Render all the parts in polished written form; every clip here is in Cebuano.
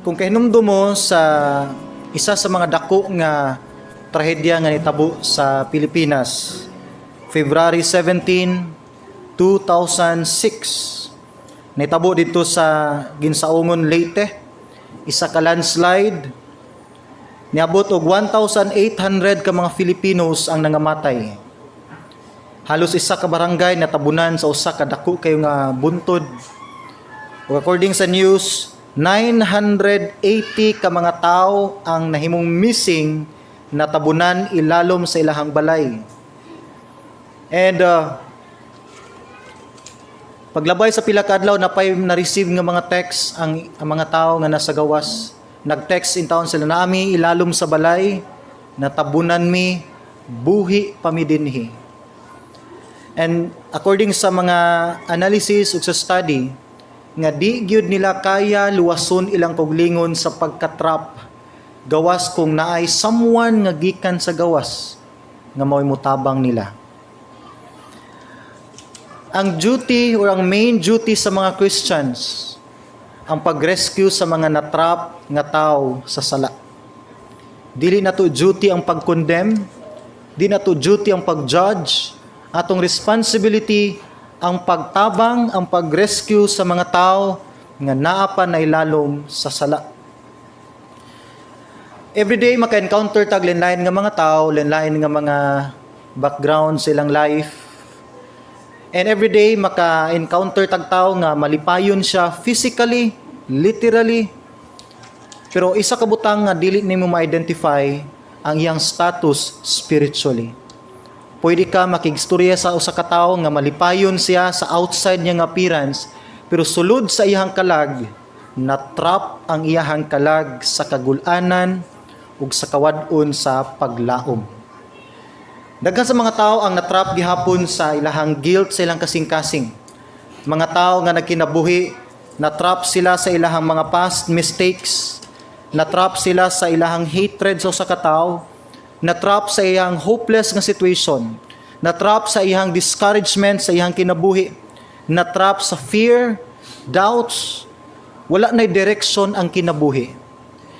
Kung kahinumdum mo sa isa sa mga dako nga trahedya nga nitabo sa Pilipinas, February 17, 2006, nitabo didto sa Guinsaugon, Leyte, isa ka landslide, niabot og 1,800 ka mga Filipinos ang nangamatay. Halos isa ka barangay natabunan sa usa ka dako kayo nga buntod. Ug according sa news, 980 ka mga tao ang nahimong missing, natabunan ilalom sa ilahang balay. And paglabay sa pila ka adlaw, napay na-receive nga mga text ang mga tao nga nasa gawas. Nag-text intawon sila, "Naa mi ilalom sa balay, natabunan mi, buhi pa mi dinhi." And according sa mga analysis ug sa study, nga di gyud nila kaya luwason ilang kaugalingon sa pagkatrap gawas kung naay someone nga gikan sa gawas nga mao'y mutabang nila. Ang duty or ang main duty sa mga Christians ang pag-rescue sa mga natrap nga tao sa sala. Dili nato duty ang pag-condemn, di nato duty ang pag-judge. Atong responsibility ang pagtabang, ang pag-rescue sa mga tao nga naa pa na ilalom sa sala. Everyday maka-encounter tag lain nga mga tao, lain nga mga background sa ilang life. And everyday maka-encounter tag tao nga malipayon siya physically, literally. Pero isa ka butang nga dili nimo ma-identify ang iyang status spiritually. Pwede ka makigstorya sa usa ka tawo nga malipayon siya sa outside niya nga appearance, pero sulod sa iyang kalag, na-trap ang iyahang kalag sa kagulanan ug sa kawad-on sa paglaom. Daghan sa mga tao ang natrap gihapon sa ilahang guilt sa ilang kasing-kasing. Mga tao nga nagkinabuhi, natrap sila sa ilahang mga past mistakes, natrap sila sa ilahang hatred sa usa ka tawo, natrap sa iyang hopeless nga situation, natrap sa iyang discouragement sa iyang kinabuhi, natrap sa fear, doubts, wala na direction ang kinabuhi.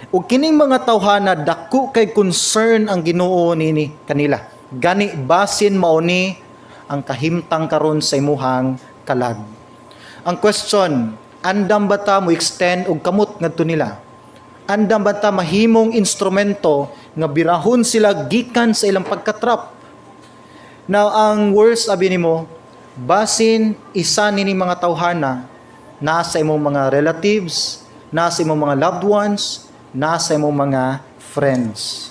Ug kining mga tawhana, dako kay concern ang Ginoo nini kanila. Gani basin mao ni ang kahimtang karon sa imuhang kalag. Ang question, andam ba ta mo extend og kamot ngadto nila? Andam ba ta mahimong instrumento nga birahon sila gikan sa ilang pagkatrap? Now, ang worst abi nimo, basin isa nini mga tawhana nasa imong mga relatives, nasa imong mga loved ones, nasa imong mga friends.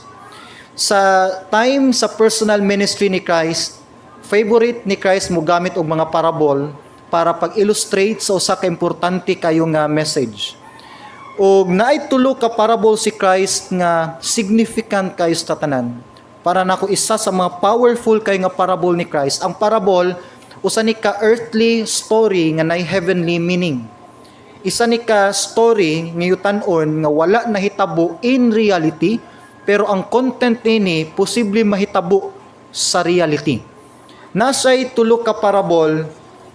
Sa time sa personal ministry ni Christ, favorite ni Christ mo gamit og mga parable para pag-illustrate sa usa ka importante kayo nga message. Og naay tulo ka parable si Christ nga significant kayo sa tanan. Para nako, isa sa mga powerful kay nga parable ni Christ. Ang parable, usa ni ka earthly story nga nay heavenly meaning. Isa ni ka story nga yutan-on nga wala nahitabo in reality, pero ang content nini posible mahitabo sa reality. Nasay tulo ka parable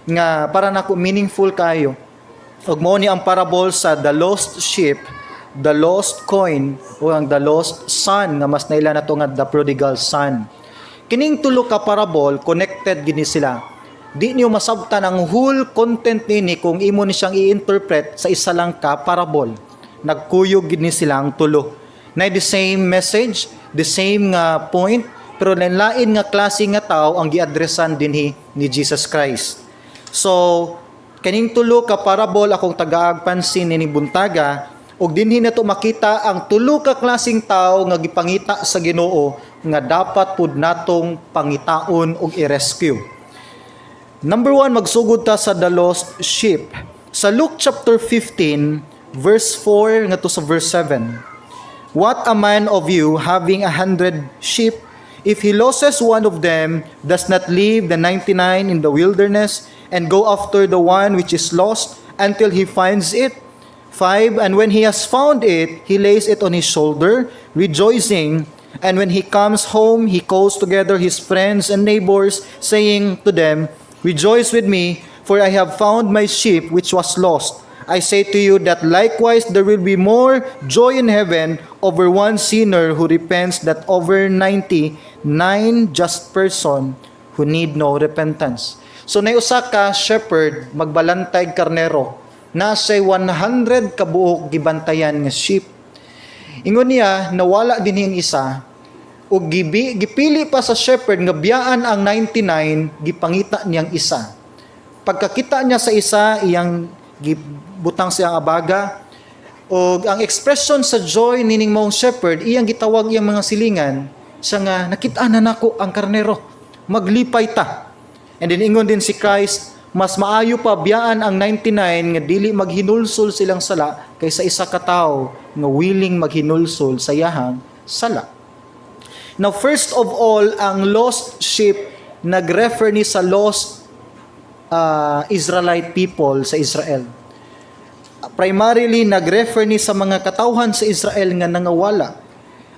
nga para nako meaningful kayo. Ug mao ni ang parable sa the lost sheep, the lost coin, o ang the lost son nga mas naila nato nga the prodigal son. Kining tulo ka parable, connected gini sila. Di niyo masabtan ang whole content nini kung imo ni siyang i-interpret sa isa lang ka parable. Nagkuyog gid ni silang tulo. Na the same message, the same nga point, pero lain nga klase nga tao ang giadresan dinhi ni Jesus Christ. So, kaning tulo ka parable akong tagaag pansin nini buntaga, ug dinhi nato makita ang tulo ka klaseng tao nga gipangita sa Ginoo nga dapat pud natong pangitaon ug i-rescue. Number one, magsugod ta sa the lost sheep. Sa Luke chapter 15, verse 4 ngadto sa verse 7. "What a man of you, having 100 sheep, if he loses one of them, does not leave the 99 in the wilderness and go after the one which is lost until he finds it? 5. And when he has found it, he lays it on his shoulder, rejoicing. And when he comes home, he calls together his friends and neighbors, saying to them, 'Rejoice with me, for I have found my sheep which was lost.' I say to you that likewise there will be more joy in heaven over one sinner who repents than over 99 just person who need no repentance. So nay usa ka shepherd magbalantay karnero. Na siya'y 100 kabuok gibantayan nga sheep. Ingon niya, nawala din ang isa, ug gipili pa sa shepherd nga biyaan ang 99, gipangita niyang isa. Pagkakita niya sa isa, iyang gibutang siyang abaga, ug ang expression sa joy nining maong shepherd, iyang gitawag iyang mga silingan, siya nga, "Nakita na nako ang karnero, maglipay ta." And then ingon din si Christ, mas maayo pa biyaan ang 99 nga dili maghinulsol silang sala kaysa isa ka tawo nga willing maghinulsol sa iyahang sala. Now, first of all, ang lost sheep nag-refer ni sa lost Israelite people sa Israel. Primarily, nag-refer ni sa mga katawhan sa Israel nga nangawala.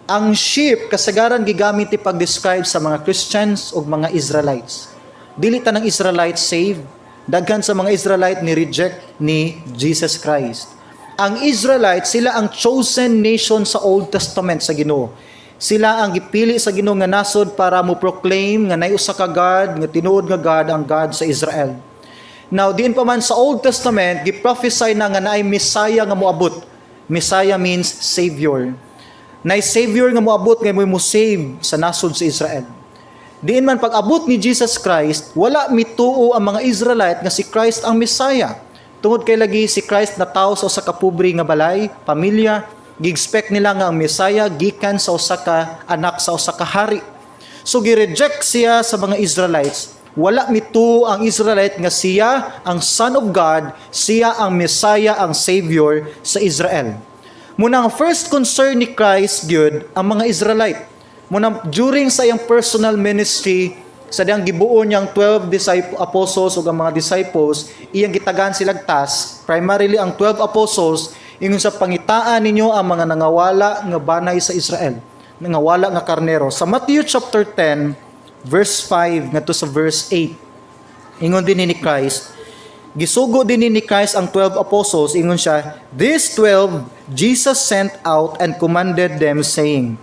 Ang sheep, kasagaran gigamit pag-describe sa mga Christians o mga Israelites. Dili tanang Israelites saved. Daghan sa mga Israelite ni reject ni Jesus Christ. Ang Israelites, sila ang chosen nation sa Old Testament sa Ginoo. Sila ang gipili sa Ginoo nga nasod para mo proclaim nga nay usa ka God, nga tinuod nga God, ang God sa Israel. Now, diin pa man sa Old Testament, gi-prophesy na nga naay Messiah nga moabot. Messiah means Savior. Naay Savior nga moabot nga mo save sa nasod sa Israel. Diin man pag-abot ni Jesus Christ, wala mituo ang mga Israelite nga si Christ ang Messiah. Tungod kay lagi si Christ natawo sa usa ka pobre nga balay, pamilya, gi-expect nila nga ang Messiah gikan sa usa ka anak sa usa ka hari. So gi-reject siya sa mga Israelites. Wala mituo ang Israelite nga siya ang Son of God, siya ang Messiah, ang Savior sa Israel. Muna ang first concern ni Christ gyud ang mga Israelite. Muna during sa iyang personal ministry, sa diyang gibuo niyang 12 disciple apostles ug ang mga disciples, iyang gitagaan silag task, primarily ang 12 apostles, ingon sa pangitaan ninyo ang mga nangawala nga banay sa Israel, nangawala nga karnero. Sa Matthew chapter 10 verse 5 ngadto sa verse 8. Ingon din ni Christ, gisugo din ni Christ ang 12 apostles, ingon siya, "These 12 Jesus sent out and commanded them, saying,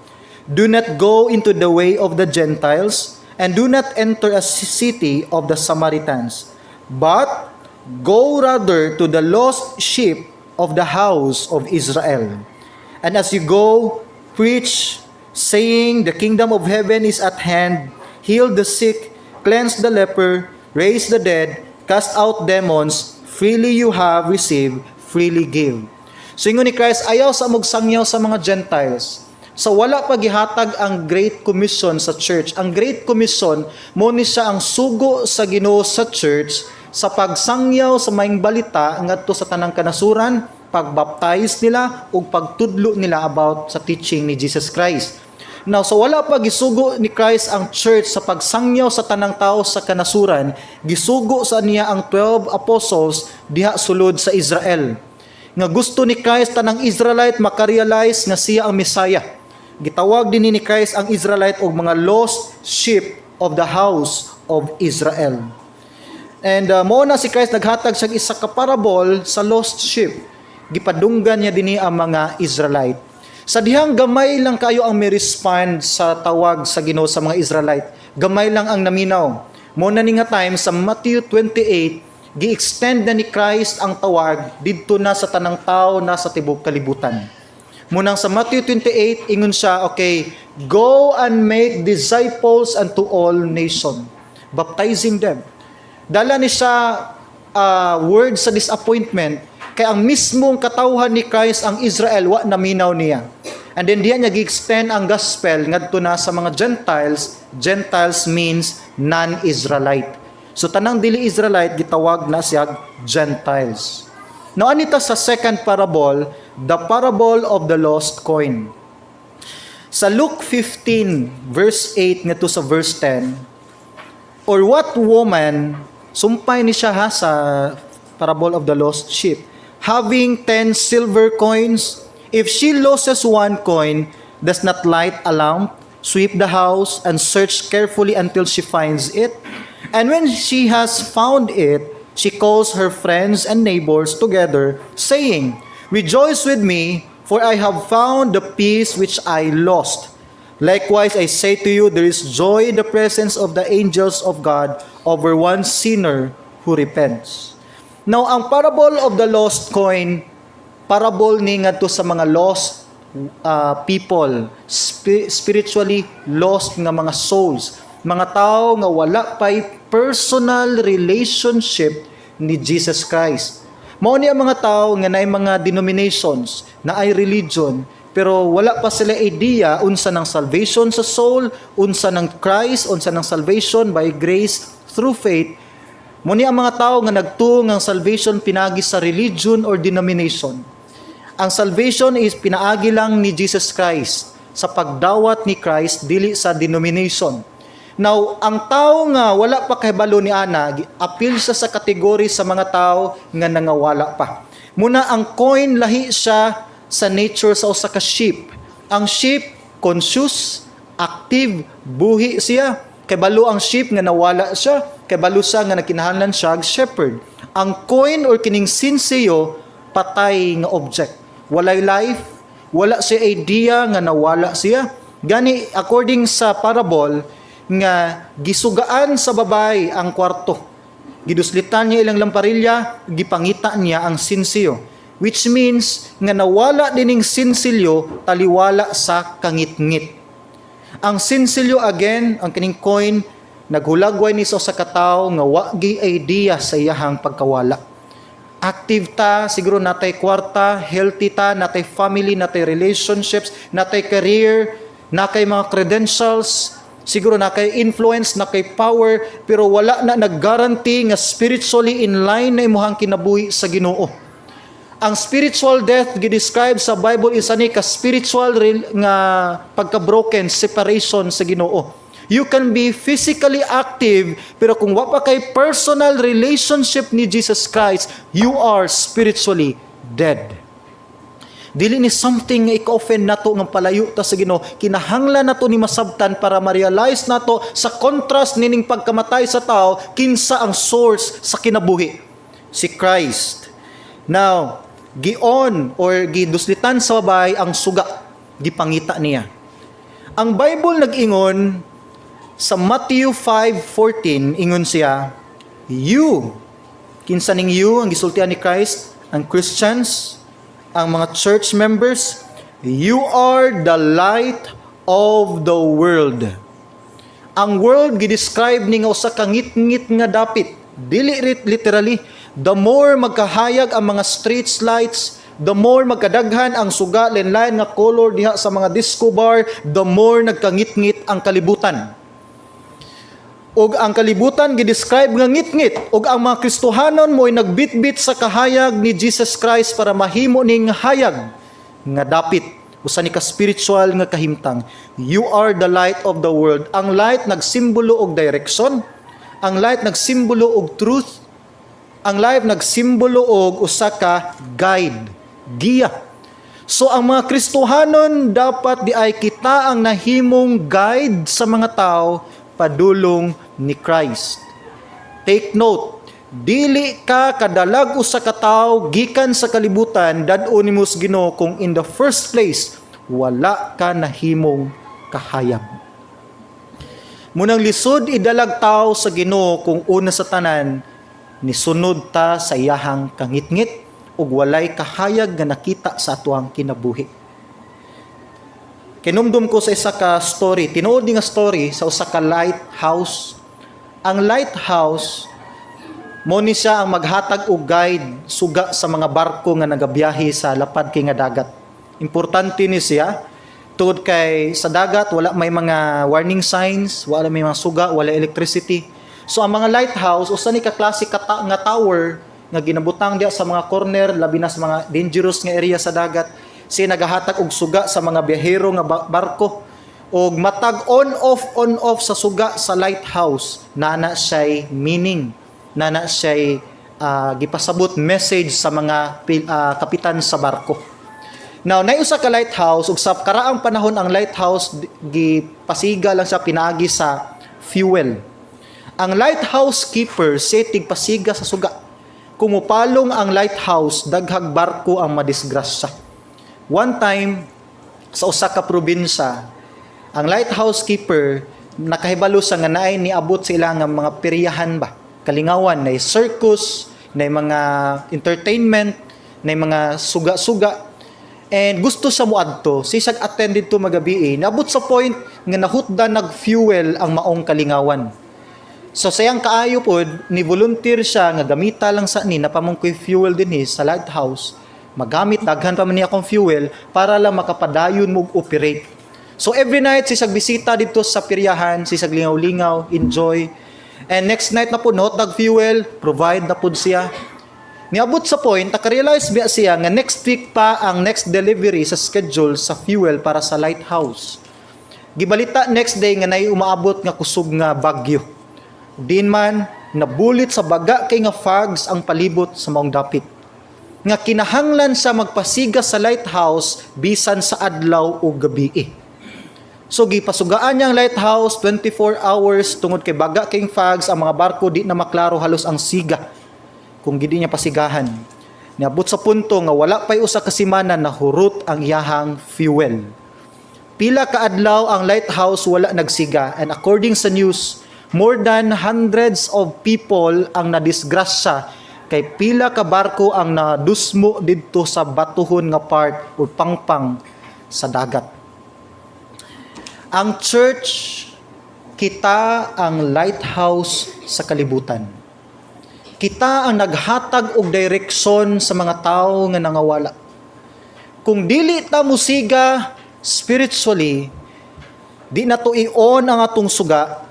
'Do not go into the way of the Gentiles, and do not enter a city of the Samaritans, but go rather to the lost sheep of the house of Israel. And as you go, preach, saying, 'The kingdom of heaven is at hand.' Heal the sick, cleanse the leper, raise the dead, cast out demons. Freely you have received, freely give." So ingon ni Christ, ayaw sa mogsangyaw sa mga Gentiles. So wala pa gihatag ang Great Commission sa church. Ang Great Commission mo ni siya ang sugo sa Ginoo sa church sa pagsangyaw sa maayong balita ngadto sa tanang kanasuran, pagbaptize nila ug pagtudlo nila about sa teaching ni Jesus Christ. Now, so wala pa gisugo ni Christ ang church sa pagsangyaw sa tanang tao sa kanasuran, gisugo sa niya ang 12 apostles diha sulod sa Israel. Nga gusto ni Christ tanang Israelite makarealize nga siya ang Messiah. Gitawag din ni Christ ang Israelite og mga lost sheep of the house of Israel. And mo na si Christ naghatag sa isa ka parable sa lost sheep. Gipadunggan niya dinhi ang mga Israelite. Sa dihang gamay lang kayo ang may respond sa tawag sa Ginoo sa mga Israelite. Gamay lang ang naminaw. Mo na ni nga time sa Matthew 28, gi-extend na ni Christ ang tawag didto na sa tanang tao na sa tibok kalibutan. Munang sa Matthew 28, ingon siya, okay, "Go and make disciples unto all nation, baptizing them." Dala ni siya word sa disappointment, kay ang mismong katawhan ni Christ, ang Israel, wa naminaw niya. And then diyan niya gi-extend ang gospel ngadto na sa mga Gentiles. Gentiles means non-Israelite. So tanang dili Israelite gitawag na siya Gentiles. Now anita sa second parable, the parable of the lost coin. Sa Luke 15 verse 8 ngadto sa verse 10, "Or what woman," sumpay ni siya ha sa parable of the lost sheep, "having 10 silver coins, if she loses one coin, does not light a lamp, sweep the house, and search carefully until she finds it? And when she has found it, She calls her friends and neighbors together, saying, 'Rejoice with me, for I have found the piece which I lost.' Likewise, I say to you, there is joy in the presence of the angels of God over one sinner who repents." Now, ang parable of the lost coin, parable ni ngadto sa mga lost people, spiritually lost nga mga souls, mga tao nga wala pay personal relationship ni Jesus Christ. Mao ni ang mga tao nga naay mga denominations, naay religion, pero wala pa sila idea unsa ng salvation sa soul, unsa ng Christ, unsa ng salvation by grace through faith. Mao ni ang mga tao nga nagtuo nga ang salvation pinagi sa religion or denomination. Ang salvation is pinaagi lang ni Jesus Christ, sa pagdawat ni Christ, dili sa denomination. Now, ang tao nga wala pa kahibalo ni ana, apil siya sa kategory sa mga tao nga nangawala pa. Muna ang coin, lahi siya sa nature sa usa ka sheep. Ang sheep, conscious, active, buhi siya. Kabalo ang sheep nga nawala siya, kabalo siya nga nagkinahanglan siya og shepherd. Ang coin or kining sinsiyo, patay nga object. Walay life, wala siya idea nga nawala siya. Gani according sa parable nga gisugaan sa babae ang kwarto. Giduslitan niya ilang lamparilya, gipangita niya ang sinsiyo. Which means nga nawala dining sinsilyo taliwala sa kangitngit. Ang sinsilyo again, ang kining coin, naghulagway ni sa usa ka tawo nga wa gi idea sa iyahang pagkawala. Active ta, siguro natay kwarta, healthy ta, natay family, natay relationships, natay career, nakay mga credentials, siguro nakay influence, nakay power, pero wala na nag-guarantee nga spiritually in line na imuhang kinabuhi sa Ginoo. Ang spiritual death gi-describe sa Bible isa ni ka spiritual nga pagka-broken, separation sa Ginoo. You can be physically active, pero kung wa pa kay personal relationship ni Jesus Christ, you are spiritually dead. Dili ni something nga ika-offend nato nga palayo ta sa Ginoo. Kinahanglan nato ni masabtan para ma-realize nato sa contrast nining pagkamatay sa tao, kinsa ang source sa kinabuhi? Si Christ. Now, gi-on or giduslitan sa babae ang suga, gipangita niya. Ang Bible nag-ingon sa Matthew 5:14, ingon siya, "You," kinsa ning "you" ang gisultian ni Christ? Ang Christians, ang mga church members, "You are the light of the world." Ang world gi-describe ni nga usa ka ngitngit nga dapit. Dili literally, the more magkahayag ang mga street lights, the more magkadaghan ang suga, lain nga color diha sa mga disco bar, the more nagkangitngit ang kalibutan. Ug ang kalibutan gi-describe nga ngitngit, ug ang mga Kristohanon mo'y nagbitbit sa kahayag ni Jesus Christ para mahimo ning hayag nga dapit. Usa ni ka spiritual nga kahimtang. "You are the light of the world." Ang light nagsimbolo og direction. Ang light nagsimbolo og truth. Ang light nagsimbolo og usa ka guide, giya. So ang mga Kristohanon, dapat di ay kita ang nahimong guide sa mga tao padulong ni Christ. Take note, dili ka kadalag usa ka tawo gikan sa kalibutan dad-on nimo sa Ginoo kung in the first place wala ka nahimong kahayag. Munang lisod idalag tao sa Ginoo kung una sa tanan nisunod ta sa iyahang kangitngit ug walay kahayag nga nakita sa atuang kinabuhi. Kinumdum ko sa isa ka story, tinuod ni nga story sa usa ka lighthouse. Ang lighthouse mo ni siya ang maghatag og guide, suga sa mga barko nga nagabiyahe sa lapad kay nga dagat. Importante ni siya tungod kay sa dagat wala may mga warning signs, wala may mga suga, wala electricity. So ang mga lighthouse, usa ni ka klase ka nga tower nga ginabutang diya sa mga corner, labi na sa mga dangerous nga area sa dagat. Siya nagahatag og suga sa mga biyahero nga barko. Og matag on off, on off sa suga sa lighthouse, nana siya'y meaning, nana siya'y gipasabot message sa mga kapitan sa barko. Now, nay usa ka lighthouse, ug sa karaang panahon ang lighthouse gipasiga lang siya pinaagi sa fuel. Ang lighthouse keeper siya tigpasiga sa suga. Kung mupalong ang lighthouse, daghag barko ang madisgrasya. One time, sa usa ka probinsya, ang lighthouse keeper nakahibalo sa nga naay niabot sila nga mga peryahan ba, kalingawan, na circus, na mga entertainment, na mga suga-suga. And gusto sa muadto, sisag attend didto magabi, naabot sa point nga nahutda nag-fuel ang maong kalingawan. So sayang kaayo pod ni volunteer siya nga gamita lang sa ni napamong koy fuel dinhi sa lighthouse. Magamit daghan pa man niya akong fuel para lang makapadayon mo operate. So every night sisag bisita didto sa piryahan, sisag lingaw-lingaw, enjoy. And next night na po not dag fuel, provide na pud siya. Niabot sa point, naka-realize biya siya nga next week pa ang next delivery sa schedule sa fuel para sa lighthouse. Gibalita next day nga nay umaabot nga kusog nga bagyo. Din man nabulit sa baga kay nga fogs ang palibot sa maong dapit. Nga kinahanglan sa magpasiga sa lighthouse bisan sa adlaw o gabi. So gipasugaan niya ang lighthouse 24 hours tungod kay baga king fogs ang mga barko, di na maklaro halos ang siga kung gidi niya pasigahan. Niabot sa punto nga wala pa'y usa ka semana, nahurot ang iyahang fuel. Pila ka adlaw ang lighthouse wala nagsiga, and according sa news, more than hundreds of people ang nadisgrasya kay pila ka barko ang nadusmo didto sa batuhon nga part or pangpang sa dagat. Ang church, kita ang lighthouse sa kalibutan. Kita ang naghatag og direksyon sa mga tao nga nangawala. Kung dili ta musiga spiritually, di na to i-on ang atong suga,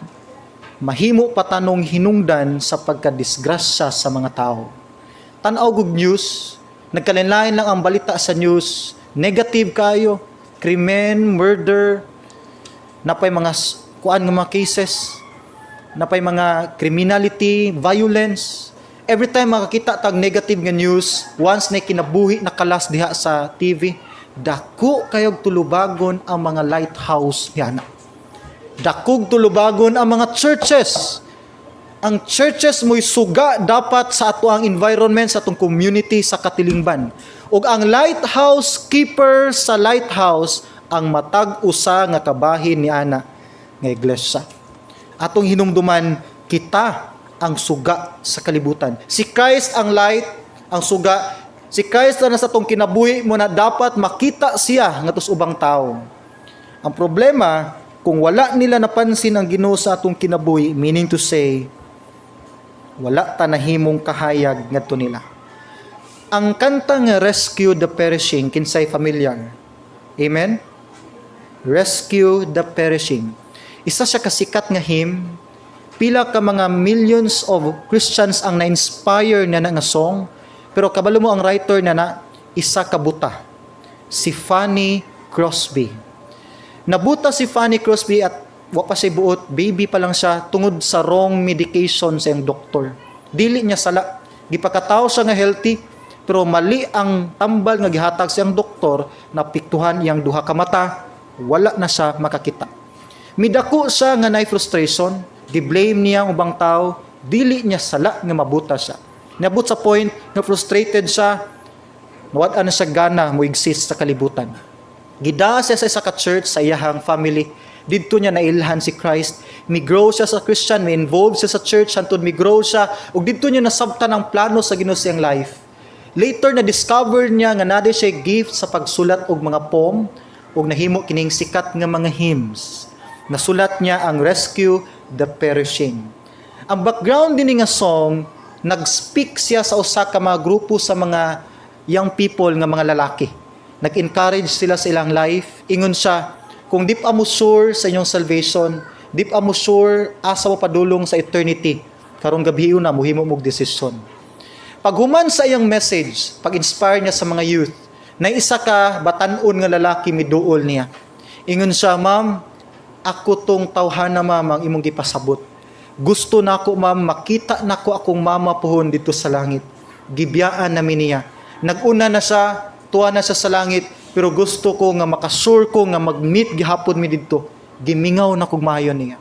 mahimo pa tanong hinungdan sa pagkadisgrasya sa mga tao. Tan-aw gud news, nagkalinlain lang ang balita sa news, negative kayo, krimen, murder, napay mga kuan nga mga cases, napay mga criminality, violence. Every time makakita tag negative nga news, once na kinabuhi nakalas diha sa TV, dako kayog tulubagon ang mga lighthouse niana. Dakog tulubagon ang mga churches. Ang churches mo'y suga dapat sa ato ang environment, sa atong community, sa katilingban. Ug ang lighthouse keeper sa lighthouse ang matag usa nga kabahin ni ana nga iglesia. Atong hinumduman, kita ang suga sa kalibutan. Si Christ ang light, ang suga. Si Christ na nasa atong kinabuhi mo na dapat makita siya ngadto sa ubang tao. Ang problema, kung wala nila napansin ang Ginoo sa atong kinabuhi, meaning to say, wala ta nahimong kahayag ngadto nila. Ang kanta nga "Rescue the Perishing", kinsay familiar? Amen? "Rescue the Perishing". Isa siya kasikat nga hymn. Pila ka mga millions of Christians ang na-inspire na nga song. Pero kabalo mo ang writer na na isa ka buta. Si Fanny Crosby. Nabuta si Fanny Crosby at wa pa siya buot, baby pa lang siya tungod sa wrong medication sa iyang doktor. Dili niya sala. Gipakataw siya nga healthy, pero mali ang tambal nga gihatag sa iyang doktor, naapektuhan iyang duha ka mata, wala na siya makakita. Midako siya nga nay frustration, gi-blame niya ang ubang tao, dili niya sala nga mabuta siya. Niabot sa point nga frustrated siya, nawad na siya gana mo exist sa kalibutan. Gida siya sa isa ka church sa iyahang family. Didto niya nailhan si Christ. Mi-grow siya sa Christian, mi-involve siya sa church hantod mi-grow siya ug didto niya nasabtan ang plano sa Ginoo sa iyang life. Later na discover niya nga naa siya gift sa pagsulat og mga poem ug nahimo kining sikat nga mga hymns. Nasulat niya ang "Rescue the Perishing". Ang background dinhi nga song, nag-speak siya sa usa ka mga grupo sa mga young people nga mga lalaki. Nag-encourage sila sa ilang life. Ingon siya, "Kung di pa mo sure sa inyong salvation, di pa mo sure asa mo padulong sa eternity, karong gabi na muhimo mog desisyon." Paghuman sa iyang message, pag-inspire niya sa mga youth, na isa ka batan-on nga lalaki miduol niya. Ingon siya, "Ma'am, ako tong tawhana, ma'am, ang imong gipasabot. Gusto nako, ma'am, makita nako akong mama pohon didto sa langit. Gibiyaan nami niya. Nag-una na siya, tuwa na siya sa langit, pero gusto ko nga makasure ko nga mag-meet gihapon mi didto. Gimingaw na kog maayo niya."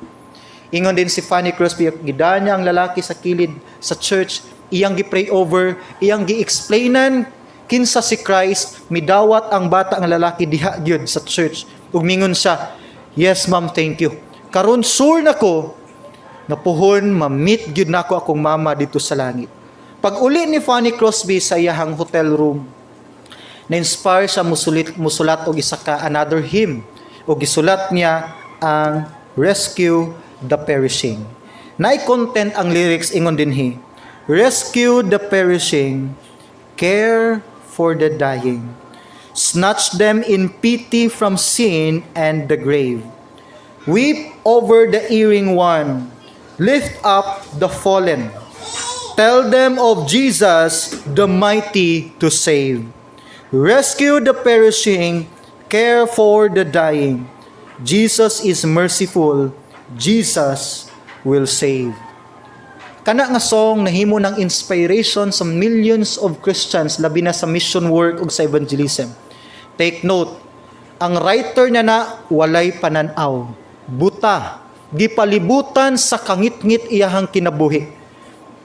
Ingon din si Fanny Crosby, gida niya ang lalaki sa kilid sa church. Iyang gi-pray over, iyang gi-explainan kinsa si Christ. Midawat ang bata nga lalaki diha gyud sa church. Ug mingon siya, "Yes ma'am, thank you. Karon sure na ko nga puhon ma-meet gyud nako akong mama dito sa langit." Pag uli ni Fanny Crosby sa iyahang hotel room, na-inspire siya musulat og isa ka another hymn, ug gisulat niya ang "Rescue the Perishing." Naay content ang lyrics, ingon dinhi, "Rescue the perishing, care for the dying. Snatch them in pity from sin and the grave. Weep over the erring one. Lift up the fallen. Tell them of Jesus, the mighty to save. Rescue the perishing, care for the dying. Jesus is merciful, Jesus will save." Kana nga song nahimo ng inspiration sa millions of Christians, labi na sa mission work ug sa evangelism. Take note, ang writer niya na walay pananaw, buta, gipalibutan sa kangitngit iyahang kinabuhi.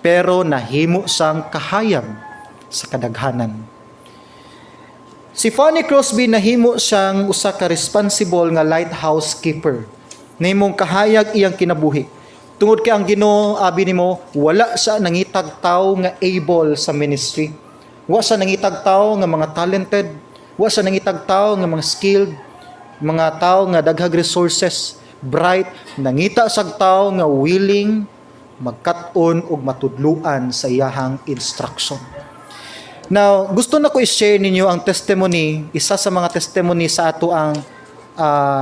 Pero nahimo siyang kahayag sa kadaghanan. Si Fanny Crosby, nahimo siyang usa ka responsible nga lighthouse keeper. Nahimong kahayag iyang kinabuhi. Tungod kay ang Ginoo, abi nimo, wala siya nangitag tawo nga able sa ministry. Wa siya nangitag tawo nga mga talented, wa siya nangitag tawo nga mga skilled, mga tawo nga daghag resources, bright, nangita siyag tawo nga willing magkat-on ug matudluan sa iyahang instruction. Now, gusto na ko i-share ninyo ang testimony, isa sa mga testimony sa ato ang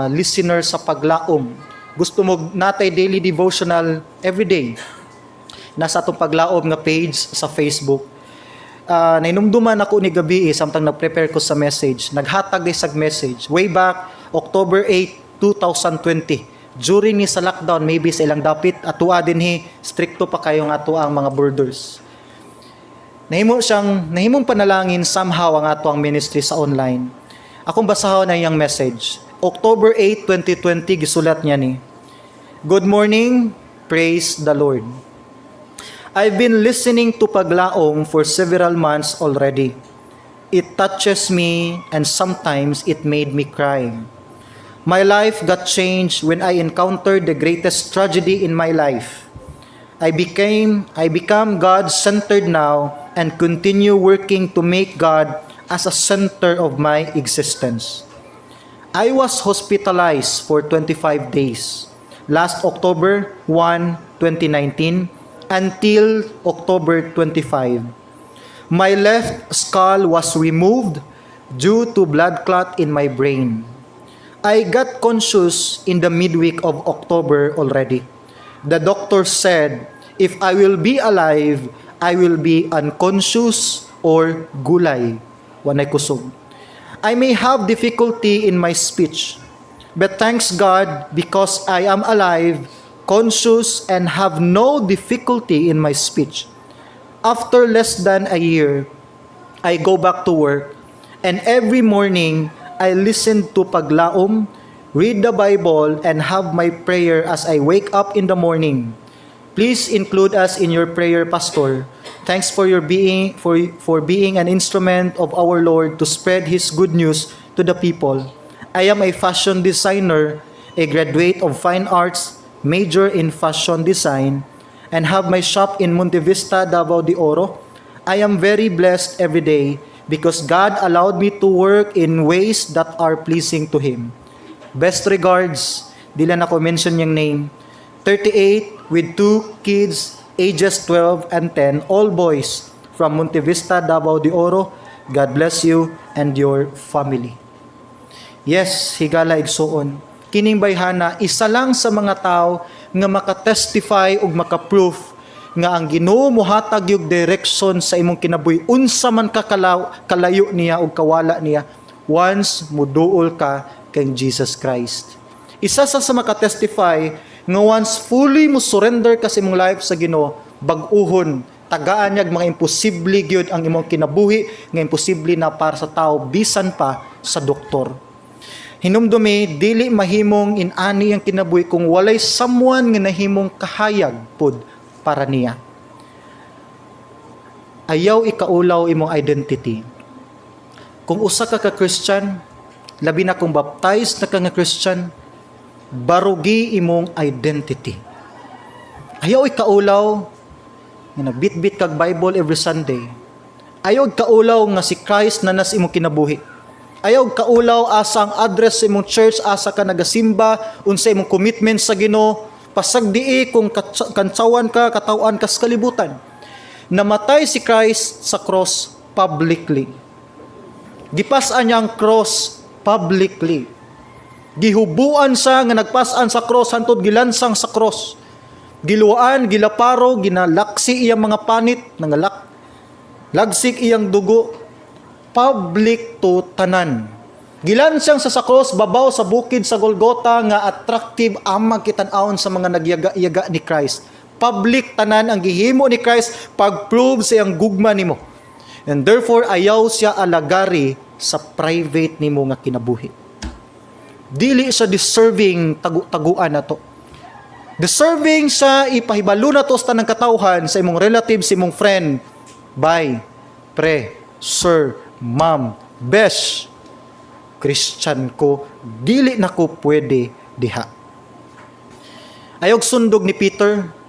listener sa Paglaom. Gusto mo natay daily devotional every day. Nasa atong Paglaom nga page sa Facebook. Nainumduman ako ni gabi eh, samtang nag-prepare ko sa message. Naghatag di sag message. Way back October 8, 2020. During ni sa lockdown, maybe sa ilang dapit, atua dinhi, stricto pa kayo nga ato ang mga borders. Nahimong panalangin somehow ang ato ang ministry sa online. Akong basahon na iyang message. October 8, 2020, gisulat niya ni. "Good morning, praise the Lord. I've been listening to Paglaom for several months already. It touches me and sometimes it made me cry. My life got changed when I encountered the greatest tragedy in my life. I become God-centered now and continue working to make God as a center of my existence. I was hospitalized for 25 days last October 1, 2019 until October 25. My left skull was removed due to blood clot in my brain. I got conscious in the midweek of October already. The doctor said if I will be alive, I will be unconscious or gulay, wanay kusog. I may have difficulty in my speech, but thanks God because I am alive, conscious, and have no difficulty in my speech. After less than a year, I go back to work, and every morning I listen to Paglaom, read the Bible, and have my prayer as I wake up in the morning. Please include us in your prayer, Pastor. Thanks for being an instrument of our Lord to spread His good news to the people. I am a fashion designer, a graduate of fine arts, major in fashion design, and have my shop in Monte Vista, Davao de Oro. I am very blessed every day because God allowed me to work in ways that are pleasing to Him. Best regards," di lang ako mention yung name, "38 with two kids ages 12 and 10, all boys from Monte Vista, Davao de Oro. God bless you and your family." Yes, higala igsuon. Kining bayhana, isa lang sa mga tao nga makatestify ug makaproof nga ang Ginoo mohatag yung direction sa imong kinabuhi, unsa man ka kalayo niya ug kawala niya, once muduol ka kay Jesus Christ. Isa sa makatestify nga once fully mo surrender ka sa imong life sa Ginoo, bag-uhon, tagaan niya mga imposible gyud ang imong kinabuhi nga imposible na para sa tao, bisan pa sa doktor. Hinumdumi, dili mahimong inani ang kinabuhi kung walay someone nga nahimong kahayag pod para niya. Ayaw ikaulaw imong identity. Kung usa ka ka Christian, labi na kung baptized na ka nga Christian, barugi imong identity. Ayaw ikaulaw nga nagbitbit kag Bible every Sunday. Ayaw kaulaw nga si Christ na nas imong kinabuhi. Ayaw kaulaw asa ang address sa imong church, asa ka nagasimba, unsa imong commitment sa Ginoo, pasagdii kung kantsawan ka, katawan ka sa kalibutan. Namatay si Christ sa cross publicly. Gipas-an niya ang cross publicly. Gihubuan siya nga nagpas-an sa cross hantod gilansang sa cross. Giluwaan, gilaparo, ginalaksi iyang mga panit, nangalak. Lagsik iyang dugo, public to tanan. Gilansang sa cross babaw sa bukid sa Golgotha nga attractive amag kitan-awon sa mga nagyaga-yaga ni Christ. Public tanan ang gihimo ni Christ pag-prove sa iyang gugma nimo. And therefore ayaw siya alagari sa private nimo nga kinabuhi. Dili siya deserving tagu-taguan nato. Deserving siya ipahibalo nato sa tanang katawhan, sa imong relative, sa imong friend. Bye, pre, sir, ma'am, besh, Christian ko, dili na ko pwede diha. Ayog sundog ni Peter.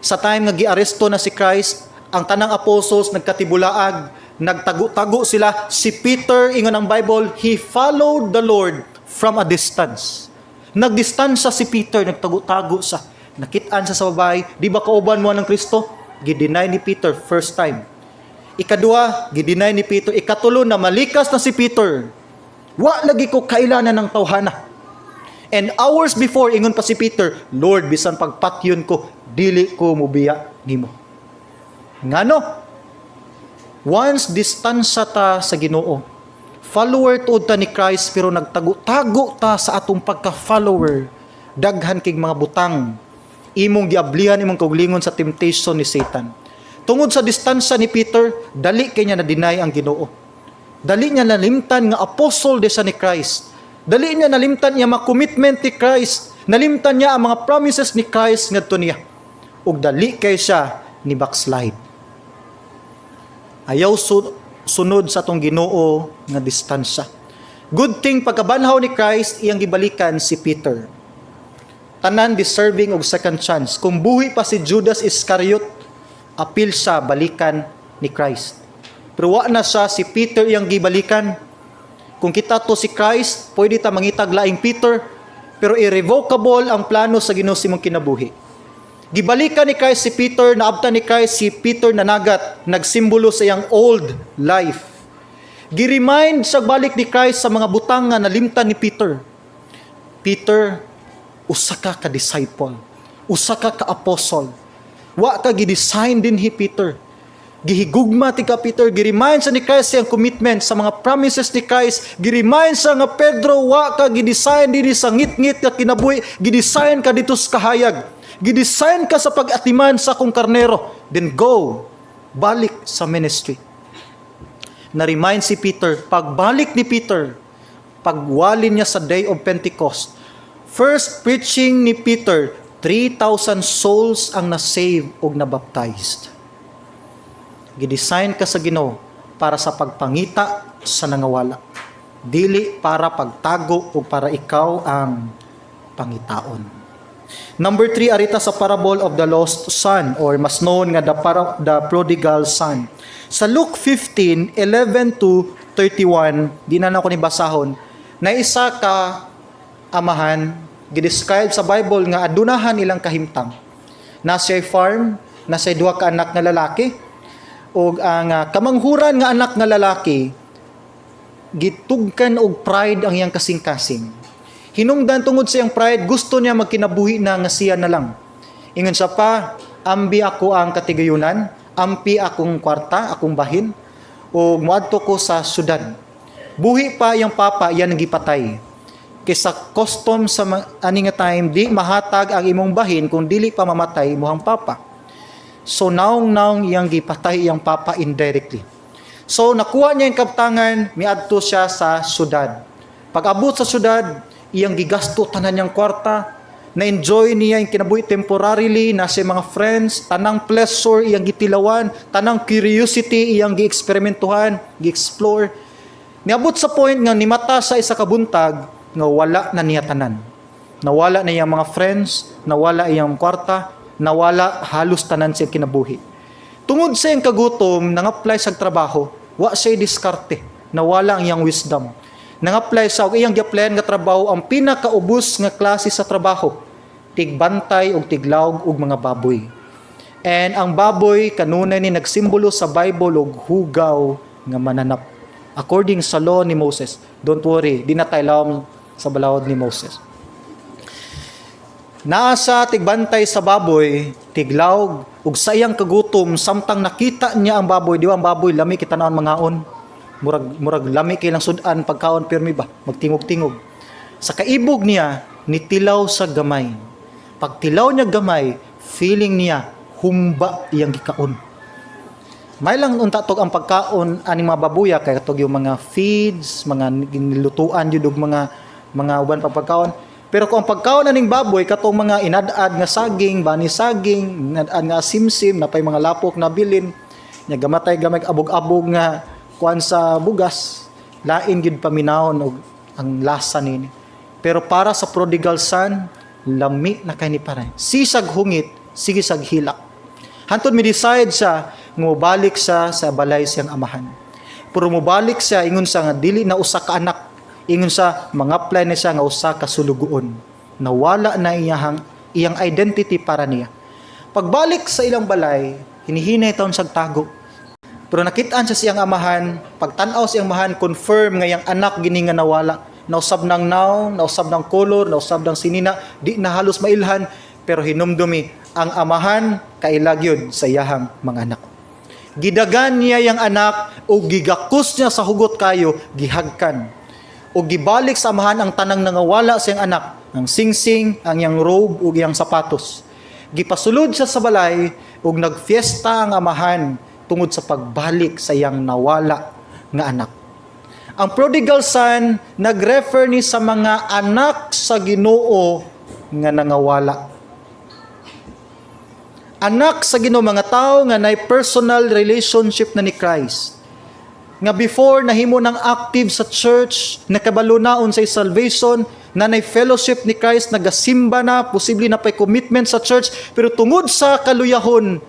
Sa time nga giaresto na si Christ, ang tanang apostles nagkatibulaag, nagtago-tago sila. Si Peter, ingon ang Bible, he followed the Lord from a distance. Nagdistansya si Peter, nagtago-tago siya. Nakitaan siya sa babae, "Di ba kauban mo ng Kristo?" Gi-deny ni Peter first time. Ikadua, gi-deny ni Peter. Ikatulo, na malikas na si Peter. "Wa lagi ko kailanan ng tawhana." And hours before, ingon pa si Peter, "Lord, bisan pagpatyon ko, dili ko mubiya nimo." Ngano? Once distansya ta sa Ginoo, follower tuod ta ni Christ pero nagtago-tago ta sa atong pagka-follower, daghan kig mga butang imong giablihan imong kaugalingon sa temptation ni Satan. Tungod sa distansya ni Peter, dali kay niya na-deny ang Ginoo. Dali niya nalimtan nga apostle de siya ni Christ. Dali niya nalimtan niya mga commitment ni Christ. Nalimtan niya ang mga promises ni Christ ngadto niya. Ug dali kay siya ni backslide. Ayaw sunod sa atong Ginoo nga distansya. Good thing, pagkabanhaw ni Christ, iyang gibalikan si Peter. Tanan deserving og second chance. Kung buhi pa si Judas Iscariot, apil siya balikan ni Christ. Pero wa na siya, si Peter iyang gibalikan. Kung kita to si Christ, pwede ta mangitag laing Peter, pero irrevocable ang plano sa Ginoo sa imong kinabuhi. Gibalikan ni Christ si Peter, naabtan ni Christ si Peter nanagat, nagsimbolo sa iyang old life. Gi-remind sa balik ni Christ sa mga butang nga nalimtan ni Peter. "Peter, usa ka ka disciple, usa ka ka apostle. Wa ka gi-design dinhi, Peter. Gihigugma ti ka, Peter." Gi-remind sa ni Christ siyang commitment sa mga promises ni Christ. Gi-remind sa nga, "Pedro, wa ka gi-design dinhi sa ngit-ngit nga kinabuhi, gi-design ka dito sa kahayag. Gi-design ka sa pag-atiman sa akong karnero. Then go, balik sa ministry." Na-remind si Peter. Pagbalik ni Peter, pagwali niya sa day of Pentecost, first preaching ni Peter, 3,000 souls ang na-save og na-baptized. Gidesign ka sa Ginoo para sa pagpangita sa nangawala. Dili para pagtago o para ikaw ang pangitaon. Number 3, arita sa parable of the lost son or mas known nga the prodigal son. Sa Luke 15, 11 to 31, di na nako ni basahon, na isa ka amahan, gidescribe sa Bible nga adunahan ilang kahimtang. Na siya farm, na siya duha ka anak nga lalaki, ug ang kamanghuran nga anak nga lalaki gitugkan og pride ang iyang kasing-kasing. Hinungdan tungod sa iyang pride, gusto niya magkinabuhi na nga siya na lang. Ingon siya pa, "Ambi ako ang katigayunan, ampi akong kwarta, akong bahin, ug moadto ko sa syudad." Buhi pa iyang papa, iyan ang gipatay. Kaysa custom sa ani nga time, di mahatag ang imong bahin kung dili pa mamatay imong papa. So naong-naong iyang gipatay iyang papa indirectly. So nakuha niya yung kabtangan, miadto siya sa syudad. Pag abot sa syudad, iyang gigasto tanan niyang kwarta, Na-enjoy niya yung kinabuhi temporarily, na sa mga friends, tanang pleasure iyang gitilawan, tanang curiosity iyang gi-eksperimentuhan, gi-explore. Niabot sa point nga nimata sa isa ka buntag nga wala na niya tanan. Nawala na iyang mga friends, nawala iyang kwarta, nawala halos tanan sa kinabuhi. Tungod sa iyang kagutom, nang-apply sa trabaho, wa siya diskarte, nawala ang iyang wisdom. Nang-apply sa og iyang gi-applyan nga trabaho ang pinakaubos nga klase sa trabaho, tigbantay og tiglawg og mga baboy. And ang baboy kanunay ni nagsimbolo sa Bible og hugaw nga mananap. According sa law ni Moses. Don't worry, di na tayo lawom sa balaod ni Moses. Naa sa tigbantay sa baboy, tiglawg, ug sa iyang kagutom, samtang nakita niya ang baboy, di ba ang baboy lami kita naon mangaon? Murag lami kay lang sudan pagkaon pirmi ba, magtingog-tingog. Sa kaibog niya, nitilaw sa gamay. Pagtilaw niya gamay, feeling niya humba iyang gikaon. May lang unta tog ang pagkaon aning mga babuya kay katog yung mga feeds, mga nilutuan jud og mga uban pa pagkaon. Pero kung ang pagkaon aning baboy katong mga inad-ad nga saging, bani saging, inad-ad nga simsim, napay mga lapok na bilin, nya gamatay gamay abog-abog nga kuan sa bugas, lain gyud paminawon og ang lasa nini. Pero para sa prodigal son, lami na kay ni pare. Sisag hungit, sige sag hilak. Hantod mi decide siya nga mobalik siya sa balay siyang amahan. Pero mobalik siya, ingon siya nga dili na usa ka anak, ingon siya mga-apply na siya nga usa ka sulugoon. Nawala na iyang identity para niya. Pagbalik sa ilang balay, hinihinay taon siyang tago. Pero nakitaan siya siyang amahan, pagtan-aw siyang amahan, confirm nga iyang anak gini nga nawala. Nausab ng naw, nausab ng color, nausab ng sinina, di na halos mailhan, pero hinumdumi ang amahan kaila gyud sa iyahang mga anak. Gidagan niya yang anak o gigakos niya sa hugot kayo, gihagkan. O gibalik sa amahan ang tanang nangawala sa iyang anak, ang singsing, ang iyang robe ug iyang sapatos. Gipasulod siya sa balay ug nagfiesta ang amahan tungod sa pagbalik sa iyang nawala nga anak. Ang prodigal son nagrefer ni sa mga anak sa Ginoo nga nangawala. Anak sa Ginoo, mga tao nga nay personal relationship na ni Christ. Nga before nahimo ng active sa church, nakabalo na unsay salvation, na nay fellowship ni Christ, nagasimba na, posible na pay commitment sa church, pero tungod sa kaluyahon,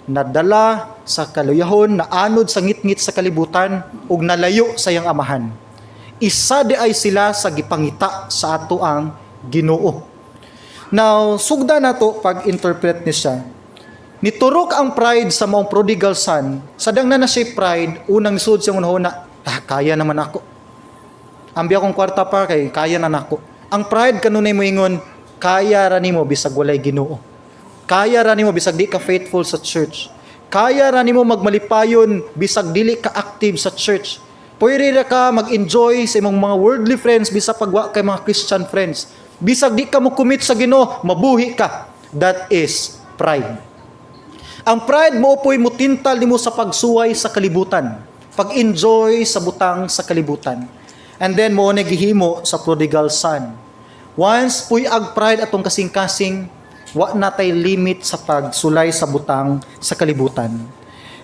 nadala sa kaluyahon, naanod sa ngitngit sa kalibutan, ug nalayo sa iyang amahan. Isa di ay sila sa gipangita sa ato ang Ginoo. Now, sugda nato pag-interpret ni siya. Niturok ang pride sa maong prodigal son. Sadang na na siya pride, unang sud siyang unahuna, "Ah, kaya naman ako. Ambi akong kwarta pa kay kaya na nako." Ang pride kanunay moingon, kaya ra nimo bisag walay Ginoo. Kaya ra nimo bisag di ka faithful sa church. Kaya ra nimo magmalipayon bisag dili ka active sa church. Pwede ra ka mag-enjoy sa imong mga worldly friends bisag pagwa kay mga Christian friends. Bisag di ka mo commit sa Ginoo, mabuhi ka. That is pride. Ang pride mo po'y mutintal nimo sa pagsuway sa kalibutan, pag-enjoy sa butang sa kalibutan. And then mo na gihimo sa prodigal son. Once puy ag pride atong kasing-kasing, wa na tay limit sa pagsulay sa butang sa kalibutan.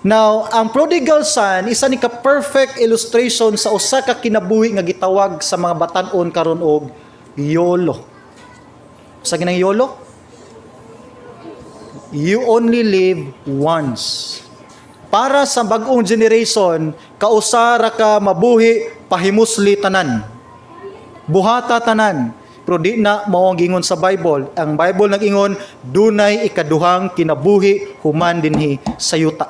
Now, ang prodigal son isa ni ka perfect illustration sa usa ka kinabuhi nga gitawag sa mga batan-on karon og YOLO. Sa ginang YOLO? You only live once. Para sa bag-ong generation, kausa ra ka mabuhi, pahimusli tanan. Buhata tanan. Pero di na mao ang giingon sa Bible. Ang Bible nag-ingon, dunay ikaduhang kinabuhi human dinhi sa yuta.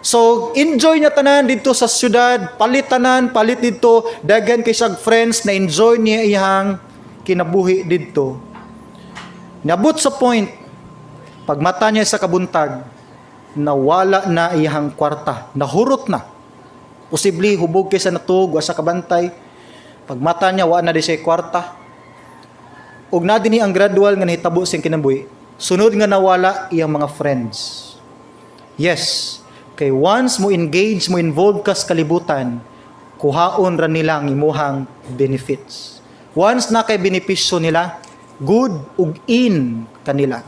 So, enjoy niya tanan dito sa syudad, palit tanan, palit dito, daghan kay siyag friends na enjoy niya iyang kinabuhi didto. Nabot sa point, pagmata niya sa kabuntag, nawala na iyang kwarta, nahurot na. Posible hubog kay sa natug, wa sa kabantay. Pagmata niya, wa na di siya kwarta. Ug na dinhi ang gradual nga nahitabo sa iyang kinabuhi. Sunod nga nawala iyang mga friends. Yes, kay once mo engage, mo involve ka sa kalibutan, kuhaon ra nila ang imuhang benefits. Once na kay benepisyo nila, Good ug in kanila.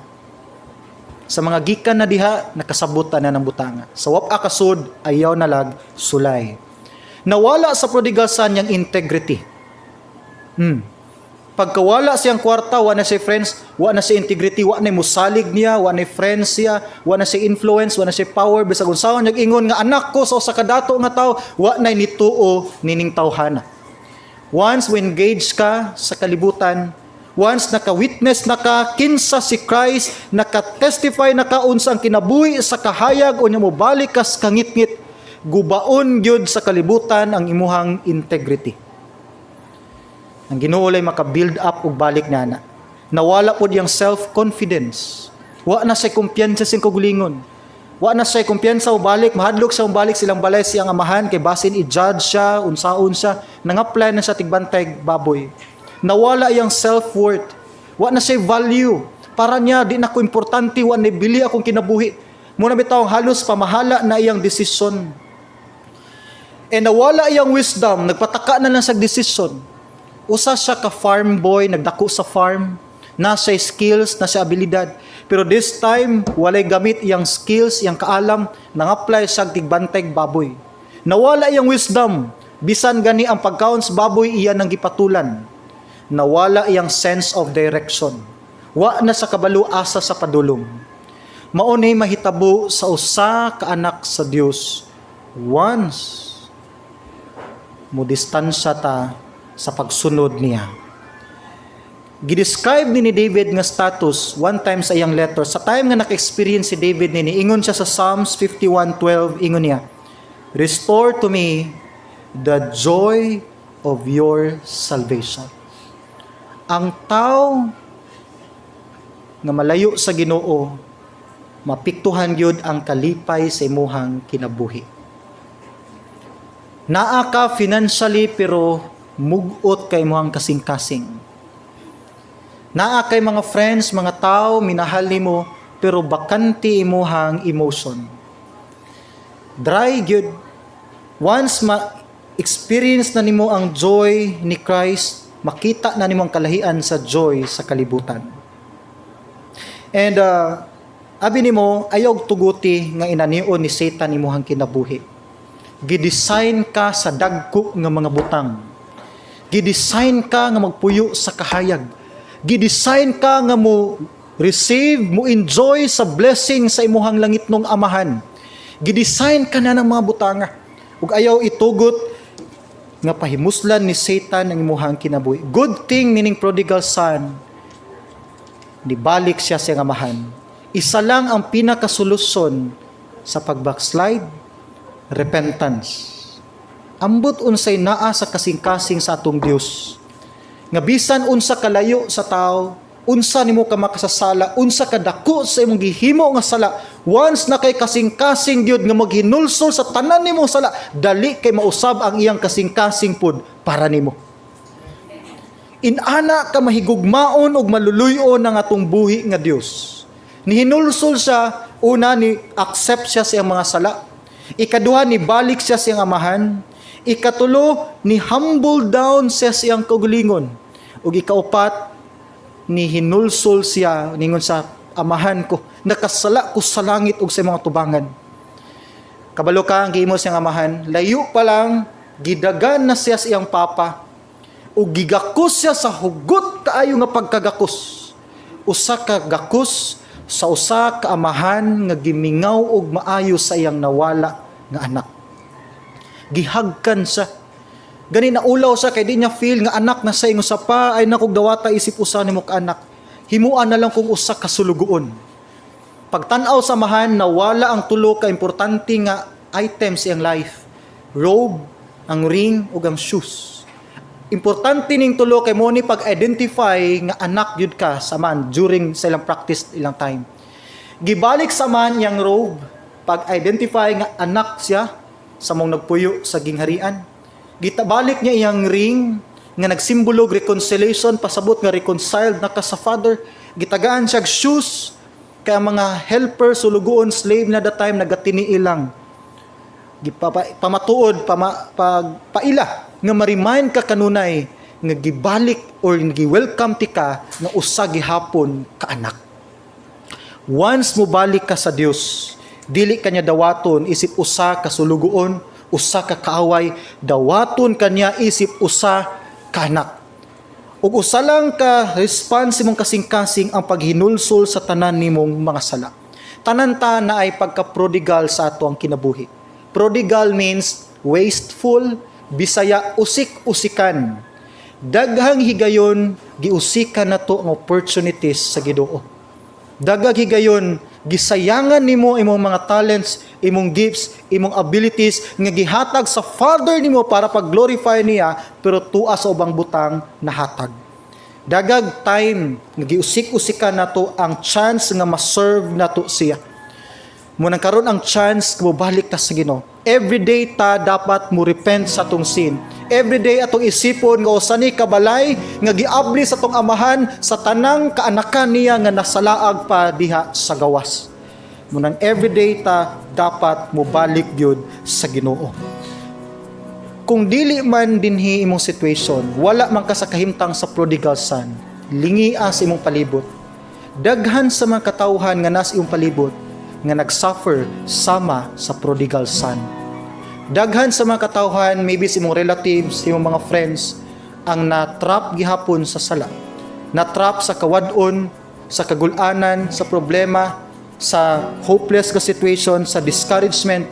Sa mga gikan na diha, nakasabot na ng butanga. Sa wa pa kasud, ayaw na lag sulay. Nawala sa prodigal son yang integrity. Pagkawala siyang kwarta, wa na siya friends, wa na siya integrity, wa na musalig niya, wa na friends siya, wa na siya influence, wa na siya power, bisag unsaon niyag ingon nga anak ko sa usa ka dato nga tawo, wa na nituo nining tawhana. Once we engage ka sa kalibutan, once naka-witness na ka kinsa si Christ, naka-testify na ka unsa ang kinabuhi sa kahayag, unya mo balik ka sa kangitngit, gubaon gyud sa kalibutan ang imuhang integrity. Ang Ginoo lay maka-build up og balik nana. Nawala pod yang self-confidence. Wa na siya kumpiyansa sa kaugalingon. Wa na siya kumpiyansa o balik, mahadlok siya balik silang balay siyang amahan kay basin i-judge siya, unsaon siya, nang-apply na siya tigbantay baboy. Nawala yang self-worth. Wa na siya value. Para niya di na ko importante, wa na bili akong kinabuhi. Muna bitaw halos pamahala na iyang desisyon. E nawala iyang wisdom, nagpataka na lang sa desisyon. Usa siya ka farm boy, nagdako sa farm, na siya skills, na siya abilidad. Pero this time, walay gamit iyang skills, iyang kaalam, nang-apply siya tigbantay baboy. Nawala iyang wisdom, bisan gani ang pagkaon sa baboy iya nang gipatulan. Nawala iyang sense of direction. Wa na sa kabalo asa sa padulong. Mao ni mahitabo sa usa ka anak sa Dios once mo distansya ta sa pagsunod niya. Gidescribe ni David nga status one time sa iyang letter. Sa time nga naka-experience si David nini, ingon siya sa Psalms 51:12, ingon niya, "Restore to me the joy of your salvation." Ang tao nga malayo sa Ginoo, mapiktuhan gyud ang kalipay sa imuhang kinabuhi. Naa ka financially pero mugot kay imuhang kasing-kasing. Naa kay mga friends, mga tao minahal nimo pero bakante imuhang emotion. Dry gyud. Once ma experience na nimo ang joy ni Christ, makita na nimo ang kalahian sa joy sa kalibutan. And abi nimo, ayaw tuguti nga inanion ni Satan imuhang kinabuhi. Gidesign ka sa dagko nga mga butang. Gidesign ka nga magpuyo sa kahayag. Gidesign ka nga mo receive, mo enjoy sa blessing sa imuhang langitnong amahan. Gidesign ka na ng mga butanga. Ug ayaw itugot nga pahimuslan ni Satan ang imuhang kinabuhi. Good thing nining prodigal son, nibalik siya sa iyang amahan. Isa lang ang pinakasolusyon sa pag-backslide, repentance. Ambot unsay naa sa kasing-kasing sa atong Dios. Nga bisan unsa kalayo sa tao, unsa nimo ka makasasala, unsa kadako sa imong gihimo nga sala, once na kay kasing-kasing gyud nga maghinulsol sa tanan nimo sala, dali kay mausab ang iyang kasing-kasing pud para nimo. Inana ka mahigugmaon ug maluluy-on ang atong buhi nga Dios. Nihinulsol siya, una, ni accept siya sa iyang mga sala. Ikaduha, ni balik siya sa iyang amahan. Ikatulo, ni humble down siya sa iyang kaugalingon. Ug ikaupat, ni hinulsol siya ningon sa amahan ko, nakasala ko sa langit ug sa mga tubangan. Kabalo ka ang gihimo siyang amahan, layo pa lang gidagan na siya sa iyang papa ug gigakos siya sa hugot kaayo nga pagkagakos. Usa ka gakos sa usa ka amahan nga gimingaw og maayo sa iyang nawala nga anak. Gihagkan siya. Gani naulaw siya kay di niya feel nga anak na sa ingon sa pa ay nakog dawata isip usa nimo ka anak. Himuan na lang kung usa ka sulugoon. Pagtan-aw sa amahan, nawala ang tulo ka importante nga items sa iyang life. Robe, ang ring ug ang shoes. Importante ning tulo kay mo ni pag-identify nga anak gyud ka sa man during sa ilang practice ilang time. Gibalik sa man yang robe, pag-identify nga anak siya sa mong nagpuyo sa gingharian. Gitabalik niya iyang ring nga nagsimbolo og reconciliation, pasabot nga reconciled na ka sa Father. Gitagaan siya og shoes kay ang mga helper, sulugoon, slave na that time nagatini ilang gipapa, pamatuod pama, pag, paila nga ma-remind ka kanunay nga gibalik or gi-welcome ti ka nga usa gihapon ka anak. Once mobalik ka sa Dios, dili ka niya dawaton isip usa ka sulugoon, usa ka kaaway, dawaton ka niya isip usa ka anak. Ug usa lang ka response imong kasing-kasing ang paghinulsol sa tanan nimong mga sala. Tanan ta naay pagka-prodigal sa ato ang kinabuhi. Prodigal means wasteful, Bisaya, usik-usikan. Daghang higayon giusikan nato ang opportunities sa Ginoo. Daghang higayon gisayangan nimo imong mga talents, imong gifts, imong abilities nga gihatag sa Father nimo para pag-glorify niya, pero tua sa ubang butang nahatag. Daghag time nga giusik-usikan nato ang chance nga ma-serve nato siya. Mao nang karon ang chance mobalik ta sa Ginoo. Every day ta dapat mo repent sa atong sin. Every day atong isipon nga usa ni kabalay nga giabli sa atong Amahan sa tanang kaanakan niya nga nasalaag pa diha sa gawas. Mao nang everyday ta dapat mobalik gyud sa Ginoo. Kung dili man dinhi imong situation, wala man ka sa kahimtang sa prodigal son, lingia sa imong palibot. Daghan sa mga katawhan nga nasa imong palibot nga nagsuffer sama sa prodigal son. Daghan sa mga katawhan, maybe sa imong relatives, sa imong mga friends, ang na-trap gihapon sa sala. Na-trap sa kawad-on, sa kagulanan, sa problema, sa hopeless ka situation, sa discouragement.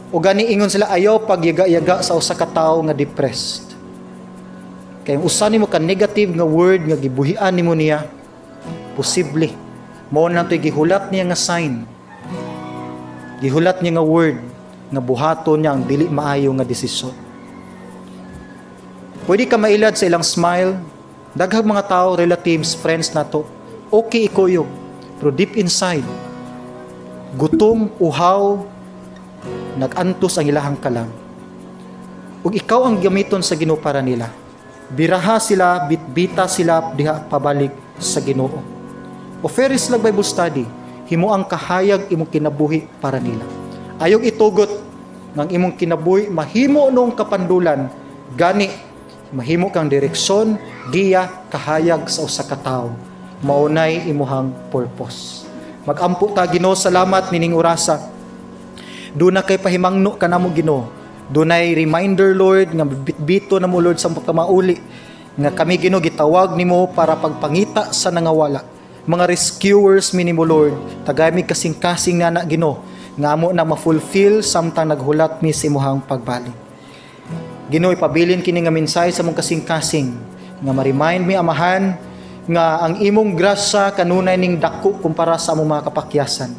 O gani ingon sila, ayaw pagyaga-yaga sa usa ka tawo nga depressed. Kay ang usa nimo ka negative nga word nga gibuhian nimo niya, posible mao na to'y gihulat niya nga sign. Gihulat niya nga word nga buhaton niya ang dili maayo nga desisyon. Pwede ka mailad sa ilang smile. Daghang mga tao, relatives, friends nato, okay ikuyog. Pero deep inside, gutom, uhaw, nag-antos ang ilahang kalam. Ug ikaw ang gamiton sa Ginoo para nila. Biraha sila, bitbita sila diha pabalik sa Ginoo. Offer sila Bible study, himo ang kahayag imong kinabuhi para nila. Ayog itugot ng imong kinabuhi mahimo nung kapandulan, gani mahimo kang direksyon, giya, kahayag sa usa ka tawo. Maunay imuhang purpose. Magampo ta. Ginoo, salamat nining orasa. Duna kay pahimangno kanamo, Ginoo. Dunay reminder, Lord, nga bitbito na mo, Lord, sa pagkamauli nga kami, Ginoo, gitawag nimo para pagpangita sa nangawala. Mga rescuers mi nimo, Lord. Tagay mi kasing-kasing nga na, Ginoo, nga amo na ma-fulfill samtang naghulat mi sa imuhang pagbalik. Ginoo, ipabilin kini nga mensahe sa mong kasing-kasing nga ma-remind mi, Amahan, nga ang imong grasya kanunay ning dako kumpara sa among mga kapakyasan.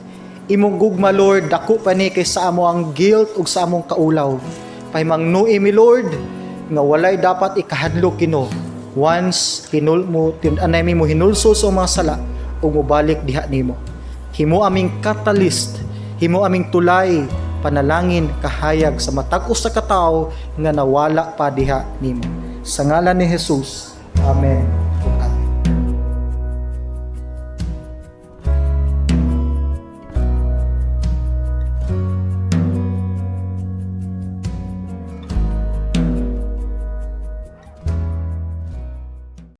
Imong gugma, Lord, dako pa ni kaysa amo ang guilt ug sa among kaulaw. Pahimangnui mi, Lord, nga walay dapat ikahadlok, Ginoo. Once hinul mo tin-anay mi mo hinulsol sa mga sala ug mobalik diha nimo. Himo aming catalyst, himo aming tulay, panalangin, kahayag sa matag usa ka tawo nga nawala pa diha nimo. Sa ngalan ni Jesus. Amen.